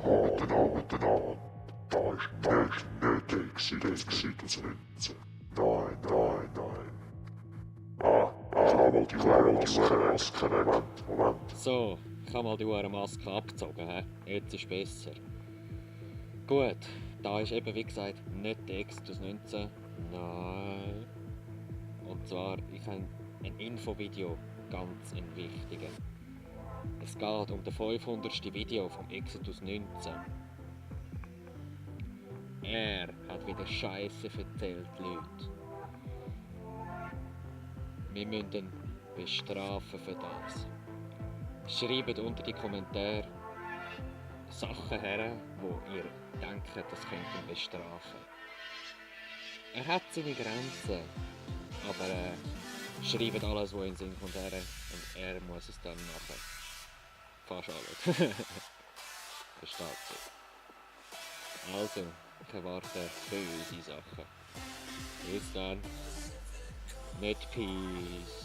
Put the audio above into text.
Guten Abend. Da ist nicht das Gesicht. Nein. Ich habe mal die Maske nehmen. Moment. So, ich habe mal die Maske abgezogen. Jetzt ist besser. Gut, da ist eben wie gesagt nicht der Exodus 19. Nein. Und zwar, ich habe ein Infovideo, ganz ein wichtiger. Es geht um das 500. Video vom Exodus 19. Er hat wieder Scheiße erzählt, Leute. Wir müssen ihn bestrafen für das. Schreibt unter die Kommentare Sachen her, wo ihr denkt, das könnte ihn bestrafen. Er hat seine Grenzen, aber schreibt alles, was in den Sinn kommt, her, und er muss es dann machen. Fast alles. Versteht sich. Also, ich erwarte böse Sachen. Bis dann. Nicht Peace.